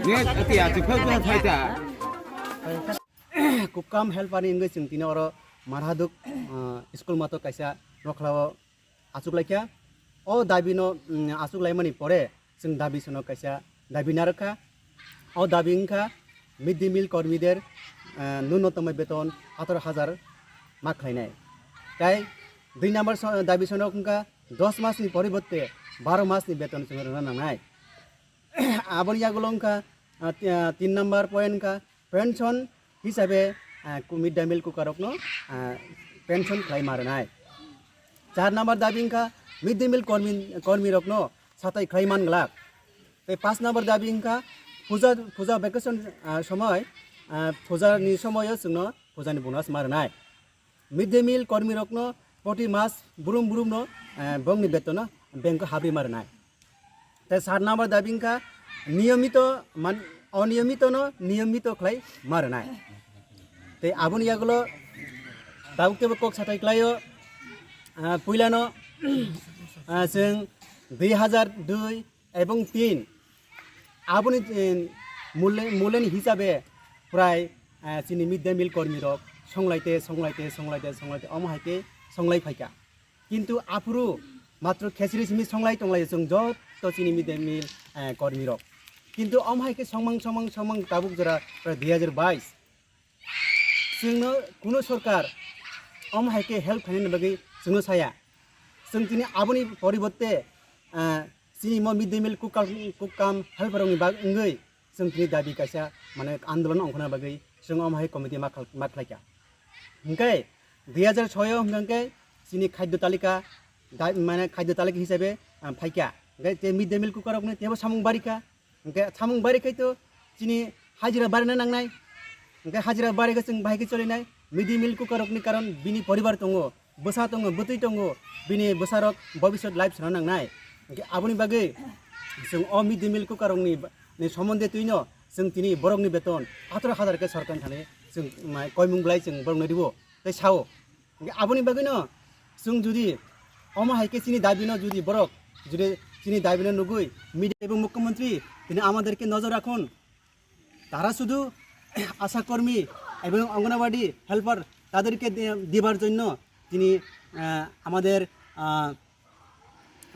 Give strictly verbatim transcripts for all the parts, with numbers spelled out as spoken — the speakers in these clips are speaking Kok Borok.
Net ati ati phai phai phai ta. Kukam help ani wngwi chwng tini oro Marhaduk, ah, school mato kaisa nokhlao achuk laikha. O dabi no, mm, achuk laimani pore chwng dabi sono kaisa dabi narwkha. O dabi wngkha mid day meal kormider, ah, nunnotom beton atharo hajar ma khlainai. Tai dui number so-, dabi sono wngkha dos masni poribotte baro masni beton chwng rwna nangnai. Aboni yagulo wngkha, ah, ti-, ah, tin number point wngkha pension hisabe, ah, ku-, mid day meal cooker rokno, ah, pension khlai ma rwnai. Char number dabi wngkha mid day meal kormi, kormi rokno satai khlai man glak. Tei pas number dabi wngkha puja, puja vacation, ah, somoi, ah, puja ni somoio chwngno puja ni bonus ma rwnai. Mid day meal kormi rokno proti mas brum brum no, eh, bongni betono bank o habri ma rwnai. Tei sat number dabi wngkha niyomito man, oniyomito no niyomito khlai ma rwnai. Tei aboni yagulo tabuk tebo kok satai klaio, ah, puilano, ah, chwng dui hajar dui ebong tin. Aboni, eh, mule-, muleni hisabe prai, eh, chini mid day meal kormi rok songlaite, songlaite, songlaite, songlaite, omo hai khe songlai phaikha. Kintu aphuru matro khechri simi songlai tonglai chwng joto chini mid day meal, eh, kormi rok. Kintu omo hai khe songmang, songmang, songmang tabuk jora prai dui hajar bais. Chwngno kuno sorkar omo hai khe help khainani bagwi chwngno saya. Chwng tini aboni poribotte, ah, chini mo mid day meal cook kam, cook kam helper rokni bag wngwi chwng tini dabi kaisa mane andolon ongkhorna bagwi chwng omo hai committee ma khal-, ma khlaikha. Hwnkhe dui hajar soi o hwnkhe chini khadyo talika da-, mane khadyo talika hisabe, ah, phaikha. Hwnkhe tei mid day meal cooker rokni teibo samung barikha. Hwnkhe samung bari khai to chini hajira barina nangnai. Hwnkhe hajira bari khe chwng bahai khe cholinai. Mid day meal cooker rokni karon bini poribar tongo, bwsa tongo, bwtwi tongo, bini bwsarok bobisot life sana nangnai. Hwnkhe aboni bagwi chwng o mid day meal cooker rokni ba-, ni somonde twino chwng tini borokni beton atharo hajar khe sorkar thani chwng, ma, koimung belai chwng borokno ribo tei sao. Hwnkhe aboni bagwino chwng jodi omo hai khe chini dabino jodi borok jodi chini dabino nugwi media ebong mukhyamantri tini amaderke nojor rakhun, tara sudu asha kormi ebong অঙ্গনাবাড়ি হেল্পার তাদেরকে দে-, দেবার জন্য তিনি, আহ, আমাদের, আহ,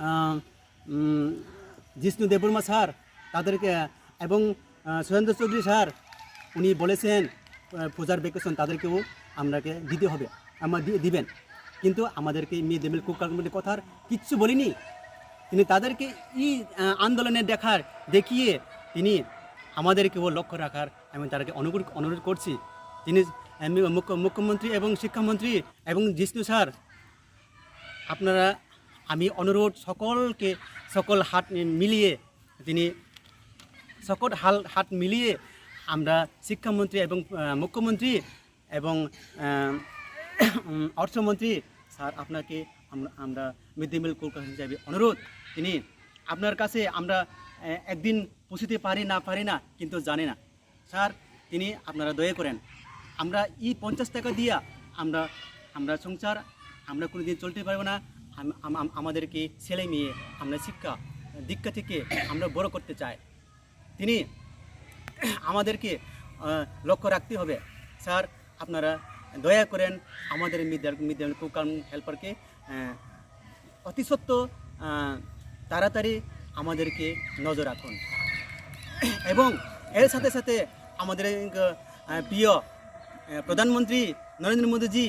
আহ, উম, জিষ্ণু দেববর্মা স্যার তাদেরকে এবং, আহ, সুরেন্দ্র চৌধুরী স্যার উনি বলেছেন, আহ, পূজার ভ্যাকেশন তাদেরকেও আমরাকে দিতে হবে, আমরা দি-, দিবেন। কিন্তু আমাদেরকে মিড ডে মিল কুক করার মধ্যে কথার কিচ্ছু বলিনি। তিনি তাদেরকে এই, আহ, আন্দোলনে দেখার, দেখিয়ে তিনি আমাদেরকেও লক্ষ্য রাখার আমি তাদেরকে অনুরোধ, অনুরোধ করছি। তিনি, আহ, মুখ্য-, মুখ্যমন্ত্রী এবং শিক্ষামন্ত্রী এবং জিষ্ণু স্যার, আপনারা, আমি অনুরোধ সকলকে, সকল হাত মিলিয়ে তিনি সকল হাল, হাত মিলিয়ে আমরা শিক্ষামন্ত্রী এবং, আহ, মুখ্যমন্ত্রী এবং, আহ, উম, অর্থমন্ত্রী স্যার আপনাকে আমরা, আমরা মিড ডে মিল কর্পোরেশন হিসাবে অনুরোধ, তিনি আপনার কাছে আমরা, আহ, একদিন পৌঁছতে পারি না পারি না, কিন্তু জানি না। স্যার, তিনি আপনারা দয়া করেন, আমরা এই পঞ্চাশ টাকা দিয়া আমরা, আমরা সংসার, আমরা কোনোদিন চলতে পারবো না। আম-, আম-, আম-, আমাদেরকে ছেলে মেয়ে আমরা শিক্ষা দীক্ষা থেকে আমরা বড় করতে চাই। তিনি আমাদেরকে, আহ, লক্ষ্য রাখতে হবে। স্যার, আপনারা দয়া করেন আমাদের mid day, mid day meal cook কাম হেল্পারকে, আহ, অতি সত্ত্ব, আহ, তাড়াতাড়ি আমাদেরকে নজর রাখুন। এবং এর সাথে সাথে আমাদের, আহ, প্রিয়, আহ, প্রধানমন্ত্রী নরেন্দ্র মোদীজি,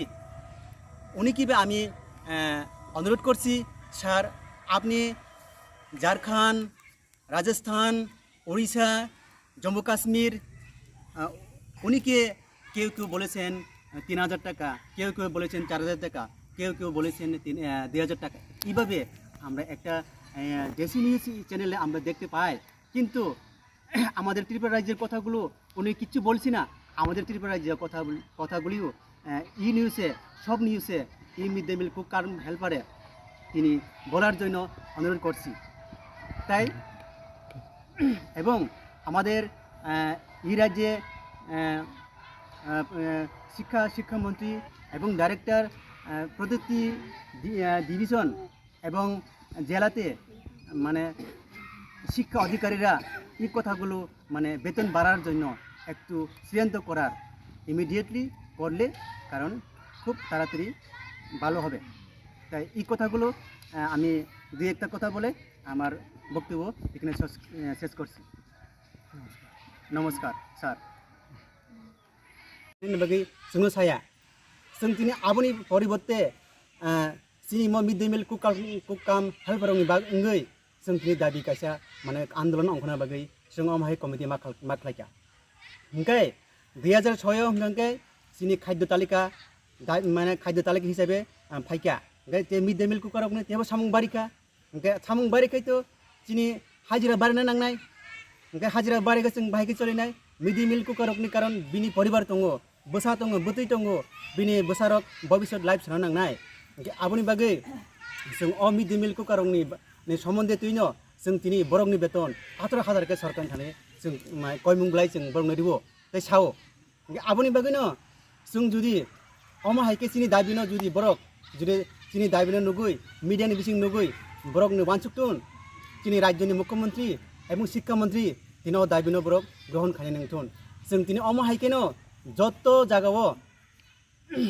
উনিকে আমি, আহ, অনুরোধ করছি, স্যার, আপনি ঝাড়খণ্ড, রাজস্থান, উড়িষ্যা, জম্মু কাশ্মীর, আহ, উনিকে কেউ কেউ বলেছেন, আহ, তিন হাজার টাকা, কেউ কেউ বলেছেন চার হাজার টাকা, কেউ কেউ বলেছেন তিন, আহ, দুই হাজার টাকা। এইভাবে আমরা একটা, আহ, দেশি নিউজ চ্যানেলে আমরা দেখতে পাই। কিন্তু আমাদের ত্রিপুরা রাজ্যের কথাগুলো উনি কিচ্ছু বলছি না। আমাদের ত্রিপুরা রাজ্যের কথা বল-, কথাগুলিও, আহ, ই নিউজে, সব নিউজে ই mid day meal cook cum হেল্পারে তিনি বলার জন্য অনুরোধ করছি। তাই এবং আমাদের, আহ, এই রাজ্যে, আহ, আহ, আহ, শিক্ষা, শিক্ষামন্ত্রী এবং ডাইরেক্টর আহ, প্রতিটি ডি-, আহ, ডিভিশন এবং জেলাতে মানে শিক্ষা অধিকারীরা এই কথাগুলো মানে বেতন বাড়ার জন্য একটু সিদ্ধান্ত করার, ইমিডিয়েটলি করলে, কারণ খুব তাড়াতাড়ি ভালো হবে। তাই এই কথাগুলো, আহ, আমি দুই একটা কথা বলে আমার বক্তব্য এখানে শেষ, আহ, শেষ করছি। নমস্কার, sir. Nini bagwi chwngno saya. Chwng tini aboni poribotte, ah, chini mo mid day meal cook kam, cook kam helper rokni bag wngwi chwng tini dabi kaisa mane andolon ongkhorna bagwi chwng omo hai committee ma khal-, ma khlaikha. Hwnkhe dui hajar soi o hwnkhe chini khadyo talika da-, mane khadyo talika hisabe, ah, phaikha. Hwnkhe te mid day meal cooker rokni tebo samung barikha. Hwnkhe samung bari khai to chini hajira barina nangnai. Hwnkhe hajira bari khe chwng bahai khe cholinai. Mid day meal cooker rokni karon bini poribar tongo, bwsa tongo, bwtwi tongo, bini bwsarok bobisot life sana nangnai. Hwnkhe aboni bagwi chwng o mid day meal cooker rokni ba-, ni somonde twino chwng tini borokni beton atro hazar khe sorkar thani chwng mai koimung belai chwng borokno ribo tei sao. Hwnkhe aboni bagwino chwng jodi omo hai khe chini dabino jodi borok jodi chini dabino nugwi, media ni bising nugwi borokni wansuk tun, chini rajyoni mukhyamantri ebong sikha mantri tini o dabino borok grohon khainai nang thun. Chwng tini omo hai kheno joto jagao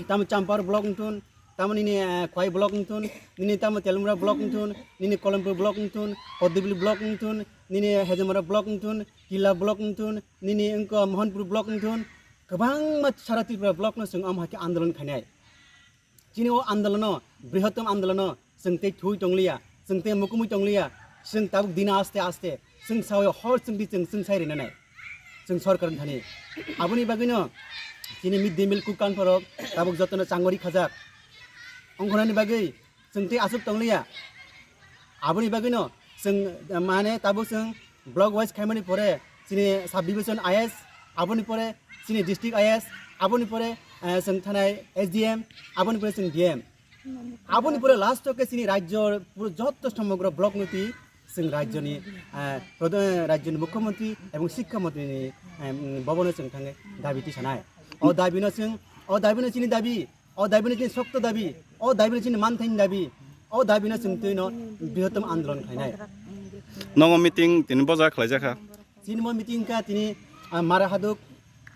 tamo Champar block wng thun, tamo nini, eh, Khwai block wng thun, nini tamo Telmura block wng thun, nini Kolompur block wng thun, Kodibili block wng thun, nini Hejamara block wng thun, Killa block wng thun, nini wngkha Mohanpur block wng thun, kwbangma sara Tripura block no chwng omo hai khe andolon khainai. Chini o andolono, brihotom andolono chwng tei thui tongliya, chwng tei mukumui tongliya, chwng tabuk dina aste aste chwng sawi hor chwng di chwng chwng sai rina nai. Chwng sorkar thani. Aboni bagwino chini mid day meal cook kan phorok tabuk jotono changori khajak. Ongkhornani bagwi chwng tei aswk tongliya. Aboni bagwino chwng, eh, mane tabuk chwng block wise khaimani pore chini sub division I S, aboni pore chini district I S, aboni pore, eh, chwng thanai S D M, aboni pore chwng D M. Aboni pore last o khe chini rajyo puro joto somogro block noti chwng rajyoni, eh, prodhan, rajyoni mukhyamantri ebong sikha mantri ni, eh, bobono chwng thangwi dabi tisanai. O dabino chwng, o dabino chini dabi, o dabino chini sokto dabi, o dabino chini manthaini dabi, o dabino chwng twino brihotom andolon khlainai. Nongo meeting tini boja khlaijakha. Chini mo meeting kha tini, ah, Mara Haduk,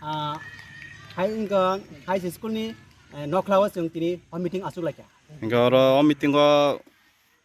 ah, hai wngkha high school ni, eh, nokhlao chwng tini o meeting aswk laikha. Hingke oro o meeting o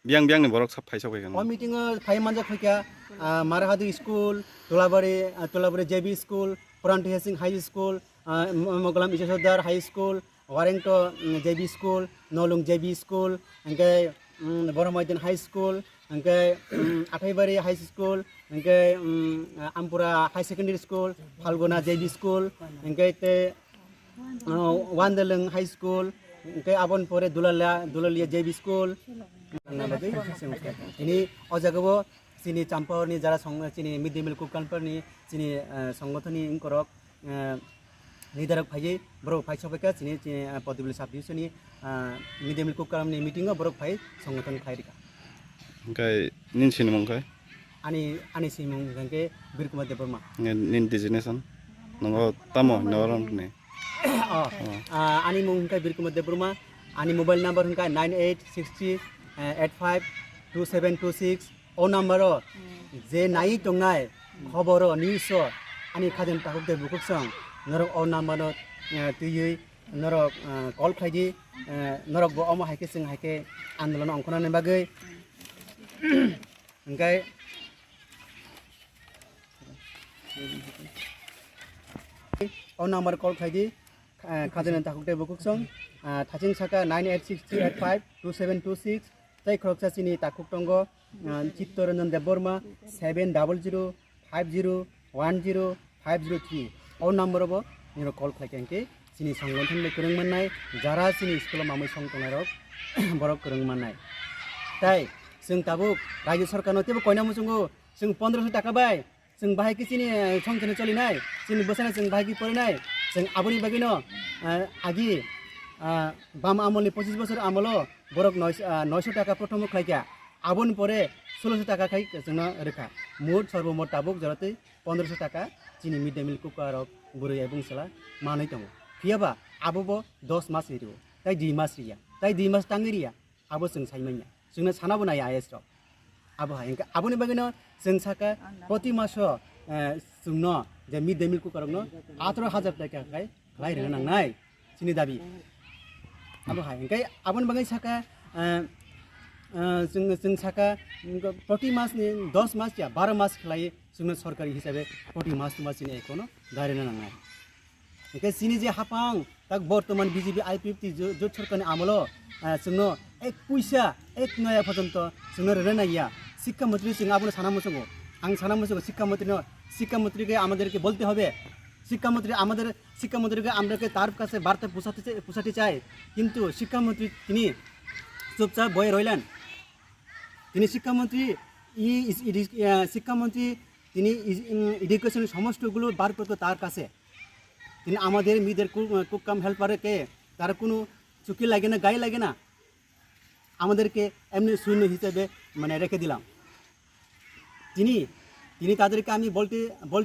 biyang biyang ni borok sa phai sok O kha. Meeting o phai manjak kha, ah, Mara Haduk school, Tulabari, ah, Tulabari J B school, Puran Tuya Singh High School, ah, Mo-, Mogalam Isha Sardar High School, Warengto, mm, J B school, Nolung J B school, hingke, mm, Boromoidin High School, hingke, mm, Athaibari High School, hingke, mm, Ampura High Secondary School, Phalguna J B school, hingke te, ah, Wandeleng High School, hingke aboni pore Dulalia, Dulalia J B school. Tini o jaga o chini Champahor ni jara song-, chini mid day meal cook kan ni chini, ah, songothon ni wngkorok, eh, leader rok phaiwi borok phai sokphaikha chini, chini, eh, Podibili sub division ni, eh, mid day meal cook kalam ni meeting o borok phai songothon khlai rikha. Hingke nini sinimung khe? Ani, ani sinimung hingke Birkumar Debbarma. Nge nini designation? Nongo tamo hino rom ni? Oh, ah, ani mung hingke Birkumar Debbarma. Ani mobile number hingke nine eight six three eight five two seven two six. O number o je nai tongnai khobor o, news o, ani khajen takhuk de bukhuk song norok o number no, eh, twiwi norok, eh, call khlai di, eh, norok bo omo hai khe chwng hai khe andolon ongkhornani bagwi. Hingke o number call khlai di, eh, khajen takhuk de bukhuk song, ah, thaching saka nine eight six three eight five two seven two six. Tei khoroksa chini takhuk tongo, ah, Chitto Ranjan Debbarma, seven double zero five zero one zero five zero three. O number o bo nini call khlai khe hingke chini songothon bai kwrwng mannai, jara chini school o mamui song tongnai rok borok kwrwng mannai. Tai chwng tabuk rajyo sarkar no teibo koina muchungo, chwng pondroso taka bai chwng bahai khe chini, eh, songchano cholinai, chini bwsano chwng bahai khe porinai. Chwng aboni bagwino, eh, agi, ah, bam amolni pochis bosor amolo borok nois-, ah, noiso taka prothomo khlaikha, aboni pore soloso taka khai chwngno rwkha. Mot sorbomot tabuk joratwi pondroso taka chini mid day meal cooker rok bwrwi ebong chwla manwi tongo. Phiyaba abo bo dos mas rio, tai dui mas riya. Tai dui mas tangwi riya, abo chwng sai manya. Chwngno sanabo nai I A S rok. Abo hai, hwnkhe aboni bagwino chwng saka proti maso, eh, chwngno je mid day meal kukarokno atro hajar taka khai khlai rwna nangnai, chini dabi. Abo hai, hwnkhe aboni bagwi saka, eh, eh, chwng, chwng saka, mm, proti mas ni dos mas ya baro mas khlai chwngno sorkari hisabe proti mas mas chini ekono dai rwna nangnai. Hwnkhe chini je hapang, tak bortoman B J P I P F T jo-, jot sorkarni amolo, ah, chwngno ek puisa, ek noya porjonto chwngno rwna naiya. Sikka montri chwng abono sana muchungo. Ang sana muchungo sikka montrino, sikka montrike amaderke bolte hobe. Sikka montri amader, sikka montrike amrake tar kase barta pusate, pusate chai. Kintu sikka montri tini chupchap boye roilen. Tini sikka montri i, is, edi-, ah, sikka montri tini is, mm, education সমস্তগুলো বার করতে তার কাছে। তিনি আমাদের মেয়েদের কু-, কুক কাম হেল্পারকে তার কোনো চুকি লাগে না, গায়ে লাগে না, আমাদেরকে এমনি সৈন্য হিসেবে মানে রেখে দিলাম। তিনি, তিনি তাদেরকে আমি বলতে, বলতে